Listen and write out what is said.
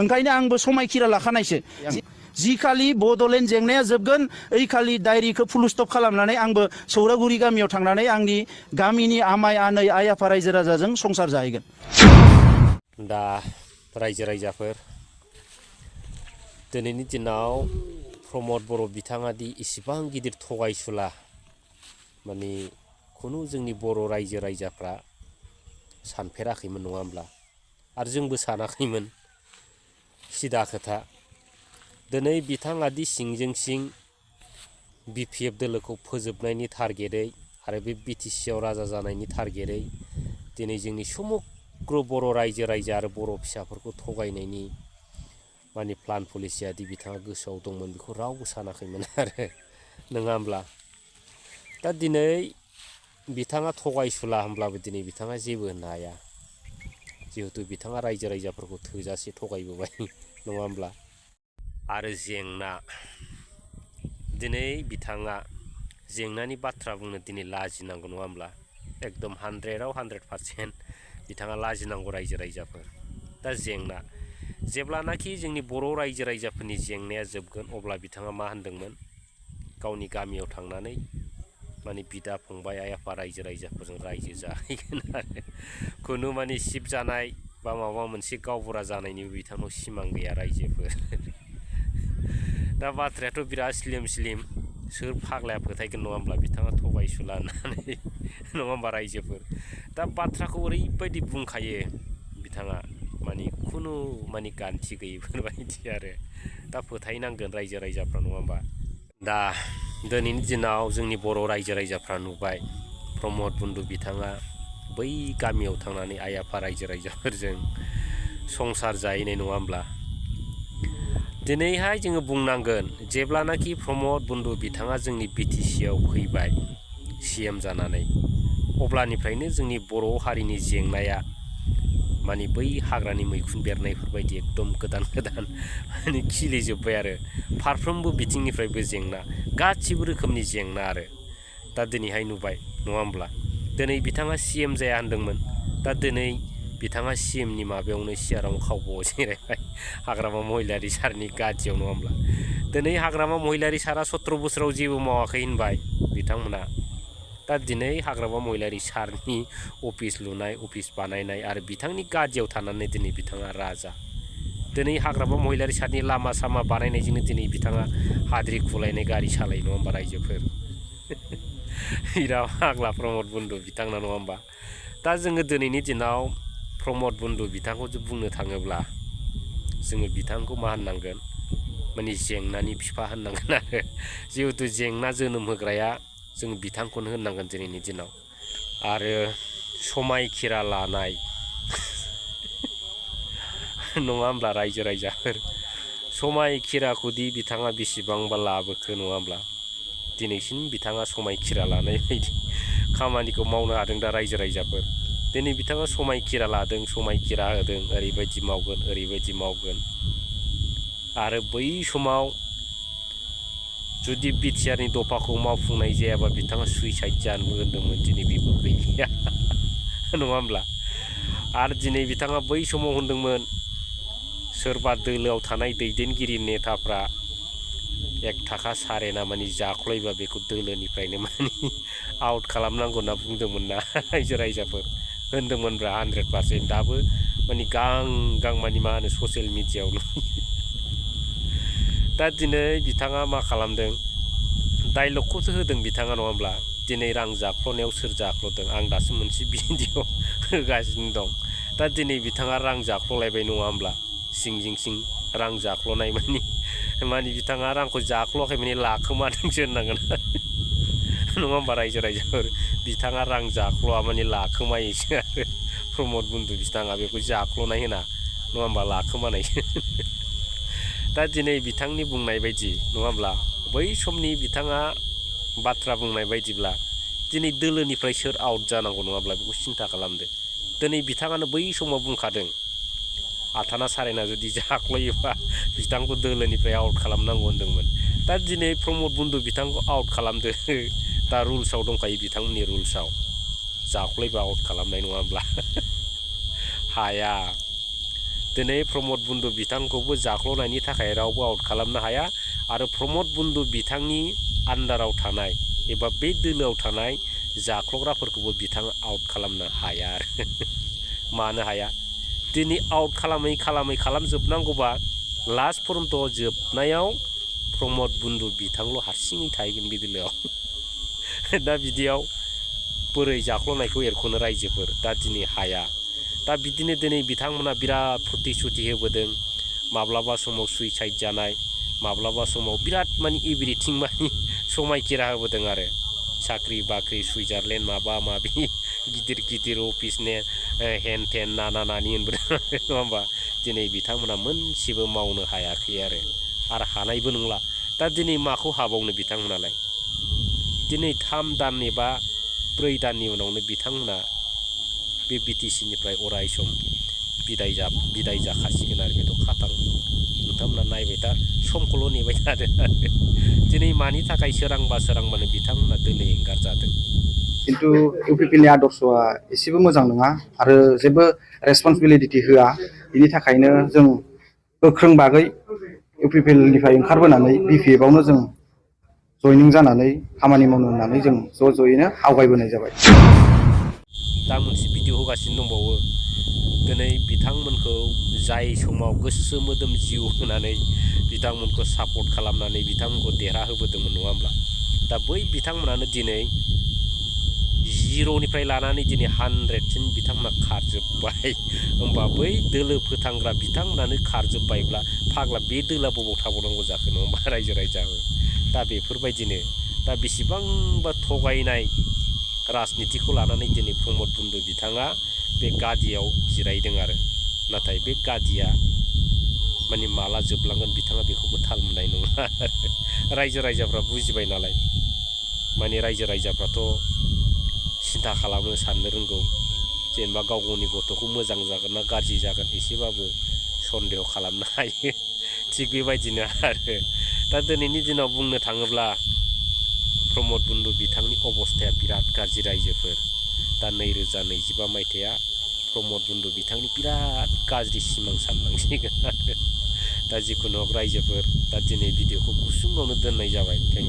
ओंखायनो आंबो समायखिरा लाखानायसो जि खालि बड'लेण्ड जेंनाया जोबगोन ओइ खालि डायरिखौ फुल स्टप खालामनानै आंबो सौरागुरि गामियाव थांनानै आंनि गामिनि आमाय आनै आइ आफा रायजो राजाजों संसार जाहैगोन। दा रायजो राजाफोर दिनैनि दिनाव प्रमद बर' बिथाङा दि इसिबां गिदिर थगायसुला माने खुनु जोंनि बर' रायजो राजाफ्रा सानफेराखैमोन नङा होमब्ला आरो जोंबो सानाखैमोन सिदा खोथा दिनै बिथाङा दि सिंजों सिं BPF दोलोखौ फोजोबनायनि टारगेटै आरो बे BTCआव राजा जानायनि टारगेटै दिनै जोंनि समग्र बर' रायजो राजा आरो बर' फिसाफोरखौ थगायनायनि माने प्लान पलिसिया दि बिथाङा गोसोआव दंमोन बेखौ रावबो सानाखैमोन आरो नङा होमब्ला दा दिनै बिथाङा थगायसुला होमब्लाबो दिनै बिथाङा जेबो होननो हाया जिहेतु बिथाङा रायजो राजाफोरखौ थोजासे थगायबोबाय नङा होमब्ला आरो जेंना दिनै बिथाङा जेंनानि बाथ्रा बुंनो दिनै लाजिनांगौ नङा होमब्ला एकदम 100आव 100% बिथाङा लाजिनांगौ रायजो राजाफोर दा जेंना जेब्लानाखि जोंनि बर' रायजो राजाफोरनि जेंनाया जोबगोन अब्ला बिथाङा मा होनदोंमोन गावनि गामियाव थांनानै माने बिदा फंबाय आइ आफा रायजो राजाफोरजों रायजो जाहैगोन आरो खुनु माने सिब जानाय बा माबा मोनसे गावबुरा जानायनिबो बिथांनाव सिमां गैया रायजोफोर दा बाथ्रायाथ' बिराद स्लिम सोर फाग्लाया फोथायगोन नङा होमब्ला बिथाङा थगायसुला होननानै नङा होमबा रायजोफोर दा बाथ्राखौ ओरैबायदि बुंखायो बिथाङा माने खुनु माने गान्थि गैयिफोरबायदि आरो दा फोथायनांगोन रायजो राजाफ्रा नङा होमबा दा दिनैनि दिनाव जोंनि बर' रायजो राजाफ्रा नुबाय प्रमद बुन्दु बिथाङा बै गामियाव थांनानै आइ आफा रायजो राजाफोरजों संसार जाहैनाय नङा होमब्ला दिनैहाय जोङो बुंनांगोन जेब्लानाखि प्रमद बुन्दु बिथाङा जोंनि BTCआव फैबाय CM जानानै अब्लानिफ्रायनो जोंनि बर' हारिनि जेंनाया माने बै हाग्रानि मैखुन बेरनायफोरबायदि एकदम गोदान माने खिलिजोब्बाय आरो फारफ्रोमबो बिथिंनिफ्रायबो जेंना गासिबो रोखोमनि जेंना आरो दा दिनैहाय नुबाय नङा होमब्ला दिनै बिथाङा CM जाया होनदोंमोन दा दिनै बिथाङा CMनि माबायावनो सियारावनो खावब'आव जिरायबाय हाग्रामा महिलारि सारनि गादियाव नङा होमब्ला दिनै हाग्रामा महिलारि सारा 17 बोसोराव जेबो मावाखै होनबाय बिथांमोना दा दिनै हाग्रामा महिलारि सारनि अफिस लुनाय अफिस बानायनाय आरो बिथांनि गादियाव थानानै दिनै बिथाङा राजा दिनै हाग्रामा महिलारि सारनि लामा सामा बानायनायजोंनो दिनै बिथाङा हाद्रि खुलायनाय गारि सालायो नङा होमबा रायजोफोर बिराद फाग्ला प्रमद बुन्दु बिथांना नङा होमबा दा जोङो दिनैनि दिनाव प्रमद बुन्दु बिथांखौ बुंनो थाङोब्ला जोङो बिथांखौ मा होननांगोन माने जेंनानि बिफा होननांगोन आरो जिहेतु जेंना जोनोम होग्राया जों बिथांखौनो होननांगोन दिनैनि दिनाव आरो समायखिरा लानाय नङा होमब्ला रायजो राजाफोर समायखिराखौदि बिथाङा बेसेबांबा लाबोखो नङा होमब्ला दिनैसिम बिथाङा समायखिरा लानाय बायदि खामानिखौ मावनो हादों दा रायजो राजाफोर दिनै बिथाङा समायखिरा लादों समायखिरा होदों ओरैबायदि मावगोन आरो बै समाव जुदि बिटिआरनि दफाखौ मावफुंनाय जायाबा बिथाङा सुइसाइड जानोबो होनदोंमोन दिनै बेबो गैया नङा होमब्ला आरो दिनै बिथाङा बै समाव होनदोंमोन सोरबा दोलोआव थानाय दैदेनगिरि नेताफ्रा 1 थाखा सारेना माने जाख्लयबा बेखौ दोलोनिफ्रायनो माने आउट खालामनांगौ होनना बुंदोंमोन ना रायजो राजाफोर होनदोंमोनब्रा 100% दाबो माने गां माने मा होनो ससियेल मिडियाआव दा दिनै बिथाङा मा खालामदों डायलगखौसो होदों बिथाङा नङा होमब्ला दिनै रां जाख्ल'नायाव सोर जाख्ल'दों आं दासो मोनसे भिडिअ होगासिनो दं दा दिनै बिथाङा रां जाख्ल'लायबाय नङा होमब्ला सिंजों सिं रां जाख्ल'नाय माने बिथाङा रांखौ जाख्ल'आखै माने लाखोमादोंसो होननांगोन नङा होमबा रायजो राजाफोर बिथाङा रां जाख्ल'आ माने लाखोमायोसो आरो प्रमद बुन्दु बिथाङा बेखौ जाख्ल'नाय होना नङा होमबा लाखोमानायसो दा दिनै बिथांनि बुंनाय बायदि नङा होमब्ला बै समनि बिथाङा बाथ्रा बुंनाय बायदिब्ला दिनै दोलोनिफ्राय सोर आउट जानांगौ नङाब्ला बेखौ सिन्था खालामदो दिनै बिथाङानो बै समाव बुंखादों 8 आना सारेना जुदि जाख्लयोबा बिथांखौ दोलोनिफ्राय आउट खालामनांगौ होनदोंमोन दा दिनै प्रमद बुन्दु बिथांखौ आउट खालामदो दा रुल्सआव दंखायो बिथांमोननि दिनै प्रमद बुन्दु बिथांखौबो जाख्ल'नायनि थाखाय रावबो आउट खालामनो हाया आरो प्रमद बुन्दु बिथांनि आन्दाराव थानाय एबा बे दोलोआव थानाय जाख्ल'ग्राफोरखौबो बिथाङा आउट खालामनो हाया आरो मानो हाया दिनै आउट खालामजोबनांगौबा लास्ट पर्यन्त जोबनायाव प्रमद बुन्दु बिथांल' हारसिङै थाहैगोन बे दोलोआव दा बिदियाव बोरै जाख्ल'नायखौ एरख'नो रायजोफोर दा दिनै हाया दा बिदिनो दिनै बिथांमोना बिराद प्रतिश्रुति होबोदों माब्लाबा समाव सुइसाइड जानाय माब्लाबा समाव बिराद माने एभ्रिथिं माने समायखिरा होबोदों आरो साख्रि बाख्रि सुइजारलेण्ड माबा माबि गिदिर गिदिर अफिसने हेन टेन नाना नानि होनबोदों नङा होमबा दिनै बिथांमोना मोनसेबो मावनो हायाखै आरो हानायबो नंला दा दिनै माखौ हाबावनो बिथांमोनालाय दिनै 3 दान एबा 4 दाननि उनावनो बिथांमोना बे बिटिसिनिफ्राय अराय सम बिदाय जाखासिगोन आरो बेथ' खाथां नोंथांमोना नायबाय था समखौल' नेबाय थादों दिनै मानि थाखाय सोरांबानो बिथांमोना दोलो एंगार जादों किन्तु इउपिपिएलनि आदर्शआ एसेबो मोजां नङा आरो जेबो रेसपन्सिबिलिटि होआ बिनि थाखायनो जों गोख्रों बागै इउपिपिएलनिफ्राय ओंखारबोनानै बिपिएफआवनो जों जयनिं जानानै खामानि मावनो होननानै जों ज'यैनो आवगायबोनाय जाबाय दा मोनसे भिडिअ होगासिनो दंबावो दिनै बिथांमोनखौ जाय समाव गोसो मोदोम जिउ होनानै बिथांमोनखौ सापर्ट खालामनानै बिथांमोनखौ देरहाहोबोदोंमोन नङा होमब्ला दा बै बिथांमोनानो दिनै 0निफ्राय लानानै दिनै 100सिम बिथांमोना खारजोब्बाय होमबा बै दोलो फोथांग्रा बिथांमोनानो खारजोब्बायब्ला फाग्ला बे दोला बबाव थाबावनांगौ जाखो नङा होमबा रायजो राजाबो दा बेफोरबायदिनो दा बेसेबांबा थगायनाय राजनितिखौ लानानै दिनै प्रमद बुन्दु बिथाङा बे गादियाव जिरायदों आरो नाथाय बे गादिया माने माला जोबलांगोन बिथाङा बेखौबो थाल मोननाय नङा रायजो राजाफ्रा बुजिबाय नालाय माने रायजो राजाफ्राथ' सिन्था खालामो साननो रोंगौ जेनेबा गाव गावनि गथ'खौ मोजां जागोन ना गाज्रि जागोन एसेबाबो सन्देह खालामनो हायो थिग बेबायदिनो आरो दा दिनैनि दिनाव बुंनो थाङोब्ला प्रमद बुन्दु बिथांनि अबस्थाया बिराद गाज्रि रायजोफोर दा 2025 मायथाइया प्रमद बुन्दु बिथांनि बिराद गाज्रि सिमां साननांसिगोन आरो दा जिखुनु रायजोफोर दा दिनै भिडिअखौ गुसुङावनो दोननाय जाबाय थेंक इउ